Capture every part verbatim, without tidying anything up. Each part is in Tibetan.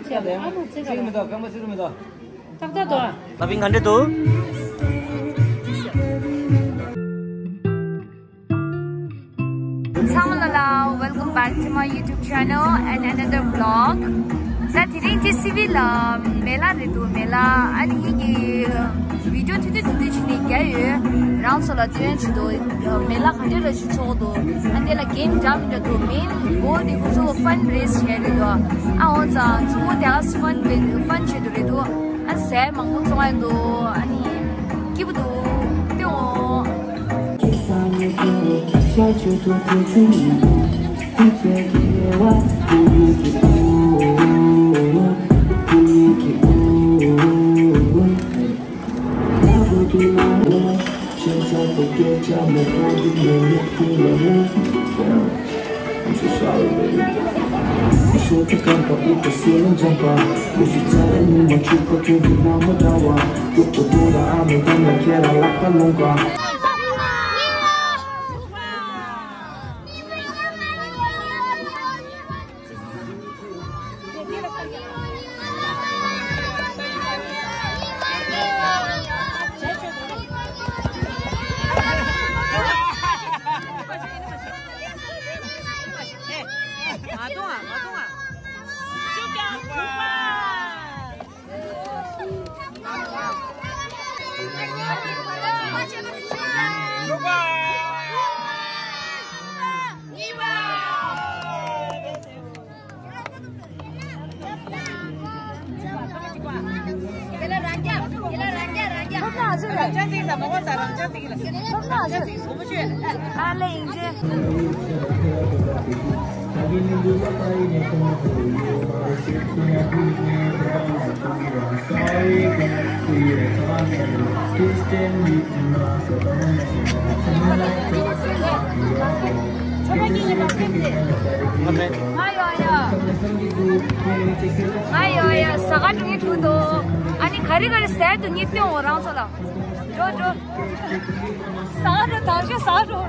ལ་ཡང་ཚིག་མི་འདུག་རྐང་པ་ཚིག་རུ་མི་འདུག་ཏག་ཏག་འདུག་ལ་པིན་ག་འདྲ་འདུག་ཚང་མ་ལ་ལ། Welcome back to my YouTube channel and another vlog. ད་དེ་རིང་ཊི་སི་ཝི་ལ་མེ་ལ་རེད་འདུག་མེ་ལ། ཨ་ནི་ངེད་ཀྱི་བི་ཌིའོ་ཐུང་ཐུང་ཐུང་ཐུང་ཞིག་ནས་རྒྱག་ཡོད། རང་ཚོ་ལ་སྟོན་བྱེད་དུ་མེ་ལ་ག་འདྲ་ར་ཞིག་ཚོགས་འདུག་ཨ་འདི་ལ་གེམ་འདྲ་མི་འདྲ་འདུག་མེན་གོལ་དེ་ཁོ་ཚོ་ཕན་རེ་སི་བྱས་རེད་འདུག་ཨ་འོ་ཙང་ཚོ་མོ་དེ་ག་ཕན་རེ་ཕན་བྱེད་དུ་རེད་འདུག་ཨ་ཟས་མང་པོ་བཙོང་ཡ་འདུག་ཨ་ནི་སྐྱིད་པོ་འདུག་ལྟོས་འོང་། ང་ཡོང་ཡ། ཟ་ཁང་འགྲོ་ངེས་འདུག་ཨ་ནི་ག་རེ་ག་རེ་ཟས་འདུག་ངེས་སྟོན་འོ་རང་ཚོ་ལ། འགྲོ་འགྲོ། ཟ་འགྲོ་དང་ཤོས་ཟ་འགྲོ།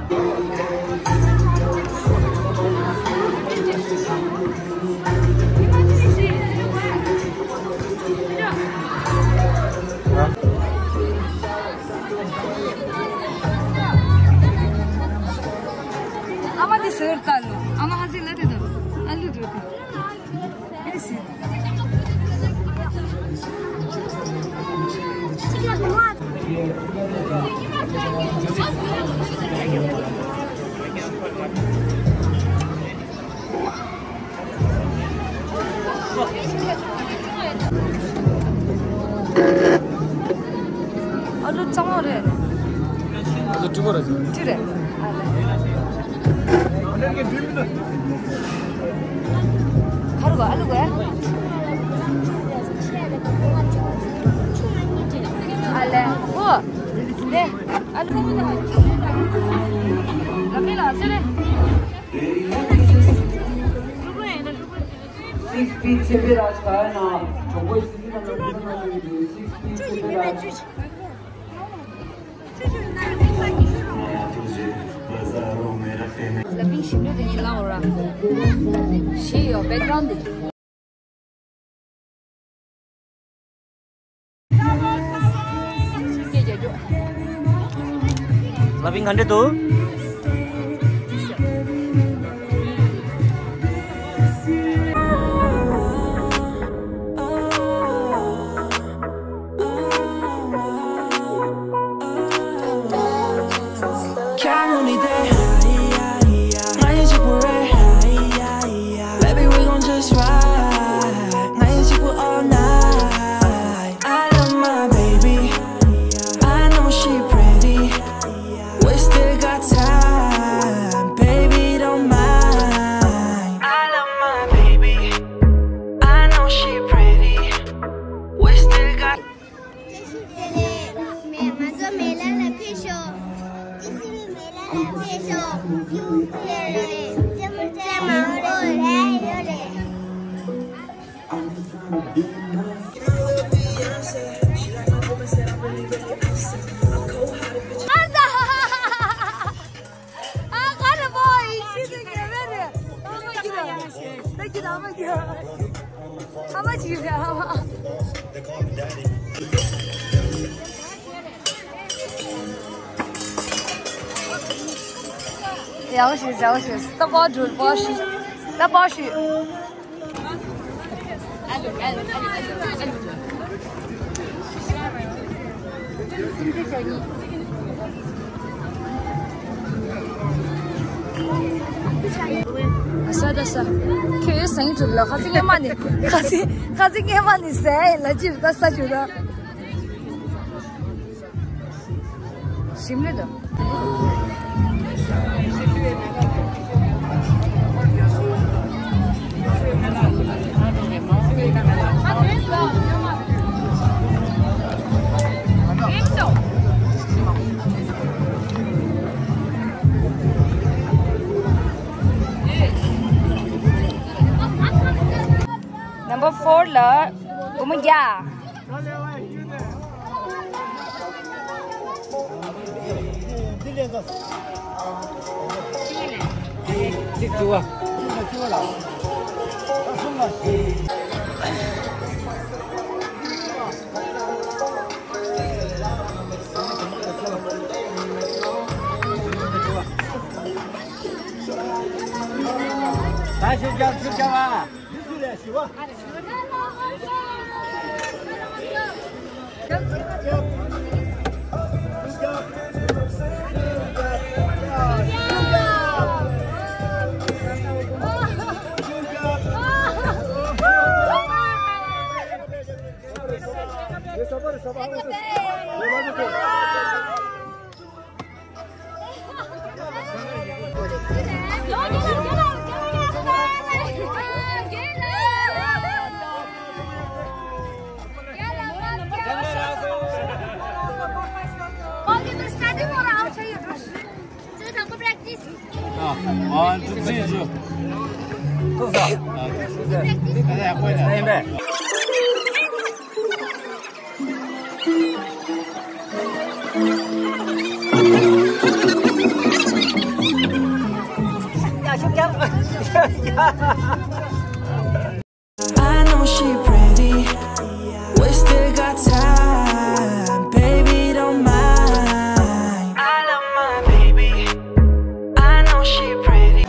ཨ་མ་དེ་ཟེར་ལྟ་ལོ། ཨ་མ་ཧ་ཟི་ལ་དེ་དང་ཨ་ལུ་འགྲོ་དེ། ཨ་ལུ་གཙང་མ་རེད། ཨ་ལུ་སྤྲི་པོ་རེད། སྤྲི་རེད། ཨ་ལེ། ཁ་རུ་གོ་ཨ་ལུ་གོ་ཨ་ལེ། ཨོ། ལེ། ཨ་ལུ། ལ་མི་ལ་ཟེར་རེད། Six feet ཆེན་པོའི་ར་ཆ་ཡ་ན་གྲོང་པོའི་སྲིད་འཛིན་ལ་ནང་ཁུལ་ནང་ཡོད་པའི་six feet ཆེན་པོའི་ར། ལ་པིན་ཞིམ་ལོས་དེ་ཉིད་ལ་འོ་ར། ཞེས་ཡོད་བེག་གྷ་རའུན་ཌི། ལ་པིན་ག་འདྲ་འདུག Baby, we gon' just ride. ང་ཡི་གཅིག་པུ་all night. I love my baby. I know she pretty. We still got time. Baby, don't mind. I love my baby. I know she pretty. We still got བཀྲ་ཤིས་བདེ་ལེགས། ང་ཚོ་མེ་ལ་ལ་ཕེབས་ཤོག་བཀྲ་ཤིས་པའི་མེ་ལ་ལ་ཕེབས་ཤོག་ཁྱེད་ཕེབས་རེད། རྩེད་མོ་རྩེ་མང་པོ་རེད་ཡོད་རེད། ཡག་ཤོས་ཡག་ཤོས། ད་པར་འགྲོ། པར་ཞུ། ད་པར་ཞུ། ས་ད་ས། ཁྱོད་ཟ་ཡི་འདུག་ལ། ཁ་སང་སྔོན་མ་ནས། ཁ་སང་ཁ་སང་སྔོན་མ་ནས་ཟ་ཡི་ལ། ཅིར་ད་ས་ཅིར་ད། ཞིམ་ལེ་དང་། Number four ལ་སྒོར་མོ་བརྒྱ། གཅིག་བཅུ་པ། ད་ཤུགས་རྒྱབ། ཤུགས་རྒྱབ་ཨ། One, two, three, go. I know she pretty. We still got time, baby, don't mind. I love my baby. I know she pretty.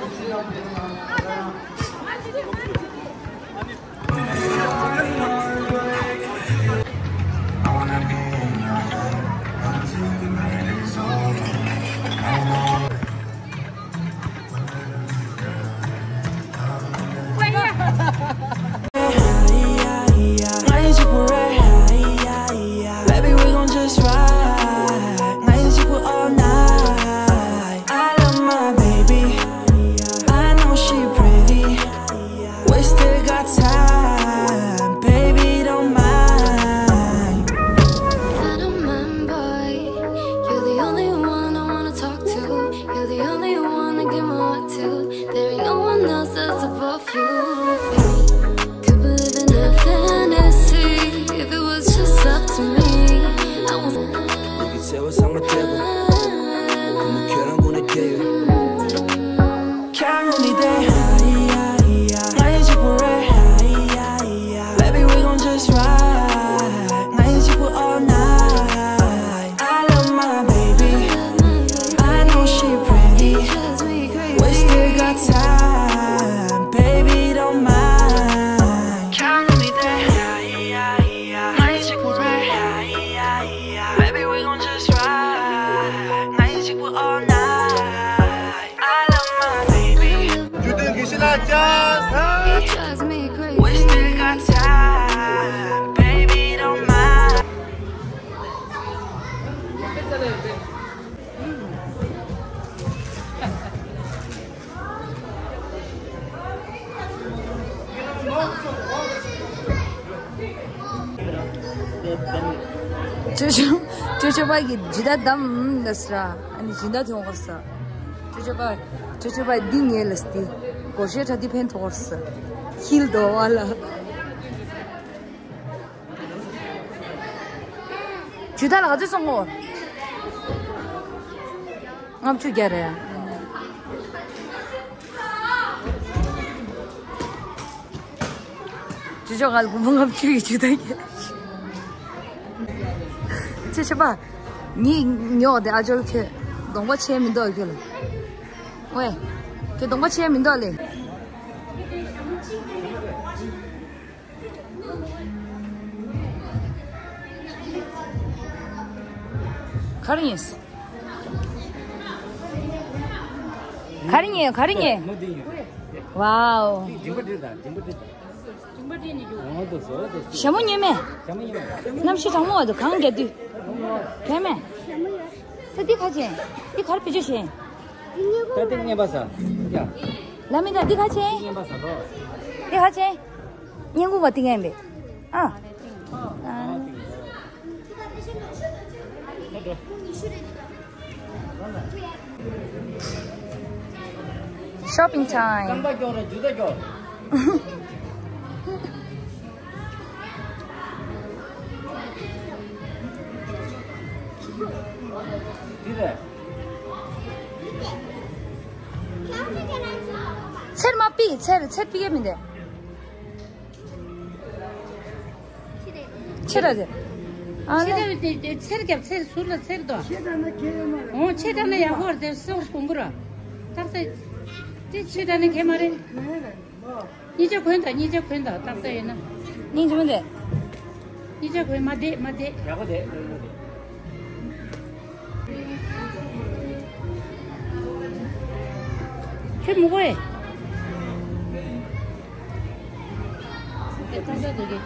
Baby, we gon' just ride. Nice people all night. I love my baby. I know she pretty. We still got time, baby, don't mind. I don't mind, boy. You're the only one I wanna talk to. You're the only one I give my heart to. There ain't no one else that's above you. Could believe in a fantasy if it was just up to me. I was. You can say what's on my table. Come on, girl, I'm gonna get you. Can't hold me there. Nice people, right? Baby, we gon' just ride. Nice people all night. I love my baby. I know she pretty. We still got time, baby, don't mind. Count on me there. My chick will ride. Baby, we gon' just ride. My chick will all night. I love my baby. You think you should like just, huh? He drives me crazy. We still got time, baby, don't mind. ཅོ་ཅོ་ཅོ་ཅོ་པ་གི་ཇི་ལྟར་བསྡམས་ལ་ཟེར། ཨ་ནི་ཇི་ལྟར་ཐོན་གོ་ས། ཅོ་ཅོ་པ་ཅོ་ཅོ་པ་འདི་ཉལ་ལ་སྟེ། སྒོར་གཞས་འཁྲབ་འདི་ཕན་ཐོགས་ས། ཁྱིལ་དོ་བ་ལ། ཇུ་ད་ལ་ག་ཚོད་སོང་ངོ་། ལྔ་བཅུ་བརྒྱ་རེད། ཅི་ཅོག་ག་ལ་དགུ་མོ་ལྔ་བཅུ་ཡི་ཇུས་ད་ཡོད། ཅི་ཆེ་པ། ངའི་ཉོག་དེ་ཨ་ཅོལ་ཁྱོད་གདོང་པ་ཆེ་མི་འདུག་ཁྱོད་ལ། ཝེ། ཁྱོད་གདོང་པ་ཆེ་མི་འདུག་ལེ། ག་རེ་ཉོས། ག་རེ་ཉོས། ག་རེ་ཉོས། མོ་འདི་ཡིན། ཝའོ། འདི་མགྲིན་པ་འདྲ་དང་མགྲིན་པ་འདྲ་དང་། འོ་དེ་བཟོ་དེ་བཟོ། ཞྭ་མོ་ཉོས་མེད། ཞྭ་མོ་ཉོས་མེད། གནམ་གཤིས་གྲང་མོ་བ་དུ་གང་རྒྱག་དུས། གས་མེད། ད་འདི་ག་བྱས། འདི་གར་བེད་སྤྱོད་བྱས། ད་འདི་རྔན་པ་ཟ། ཡ། ལ་མི་ད་འདི་ག་བྱས། རྔན་པ་ཟ་རོ། འདི་ག་བྱས། སྙིང་ཁུག་པ་ཏིང་ངན་པས། ཨ། Shopping time. རྐང་པ་སྐྱོར་ར་ཇུ་ད་སྐྱོར། འདི་རེད། ཚེར་མ་པི་ཚེར་ཚེར་པི་གེ་མི་འདེ། ཆེ་ར་རེད། ཨ་ཆེ་ལེ། ར་དེ་དེ་ཚེར་རྒྱབ་ཚེར་ཟུར་ལ་ཚེར་དོ། ཆེ་དྲགས་ན་ཁྱེད་ཡོད་མ་རེད། འོ་ཆེ་དྲགས་ན་ཡག་པོ་རེད་དེ་སོགས་དགོངས་པོ་ར། ཏག་ཏག་དེ་ཆེ་དྲགས་ན་ཁྱེད་མ་རེད། གཉིས་ཆ་གོན་དང་གཉིས་ཆ་གོན་དང་ཏག་ཏག་ཡིན་ན། སྙིང་རྗེ་མོ་དེ། གཉིས་ཆ་གོན་མ་བསྡད་མ་བསྡད། ཡག་པོ་དེ། ཁྱོད་མི་དགོས། ཨེ་ཏག་ཏག་དེ་གི།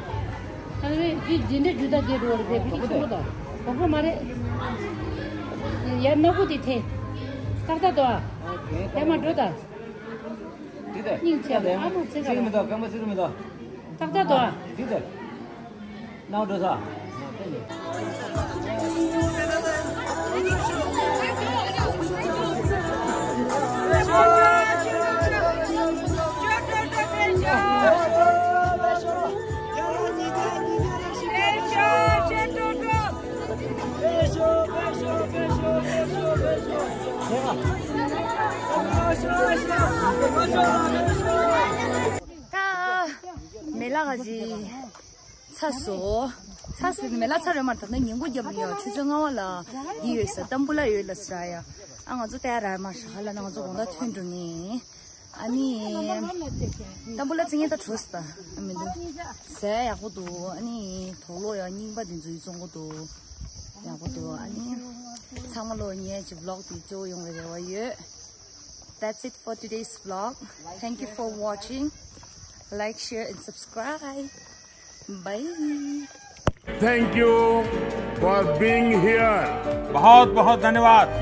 ཨ་ནི་འདི་འདི་འདྲ་རྒྱུ་ད་དེ་རོ་རེ་བེ་བི་ཆེན་པོ་དང་གོང་ཁ་མ་རེད། ཡར་ནག་པོ་དེ་ཐེ། ཏག་ཏག་དོ་ཨ། ཡར་མ་འགྲོ་ད། སྙིང་རྗེ་ཨ་མ་ཚེ་ག་ལ། ཏག་ཏག་དོ་ཨ། ཏག་ཏག་དོ་ཨ། ནང་འགྲོ་ས། ད་མེ་ལ་ག་ཅི། ཚ་སོ། ཚ་སོ་ནི་མེ་ལ་ཚ་རེད་མ་ཐག་ན་ཉིན་གུང་རྒྱབ་ནས་ཡང་ཆུ་ཚོད་ལྔ་པ་ལ་འདི་ཡོད་ས་ཏམ་བུ་ལ་ཡོད་ལ་ཟེར་ཡ། ཨ་ང་ཚོ་ལྟ་ཡ་ར་མ་ཧྲ་ཧ་ལ་ན་ང་ཚོ་དགོང་དག་ཐོན་འགྲོ་ངེས། ཨ་ནི། ཏམ་བུ་ལ་ཚིག་ངན་ད་བྲོས་སི་ད་མི་འདུག་ཟས་ཡག་པོ་འདུག་ཨ་ནི་དོག་ལོ་ཡང་རྙིང་པ་འདི་ཚོ་ཡི་བཙོང་གོ་འདུག་ཡག་པོ་འདུག་ཨ་ནི། ཚང་མ་ལོ་ཉེ་ཅི་vlog་འདི་གཙོ་བོ་ཡོང་བའི་རེ་བ་ཡོད། That's it for today's vlog. Thank you for watching. Like, share and subscribe. Bye. Thank you for being here. बहुत बहुत धन्यवाद।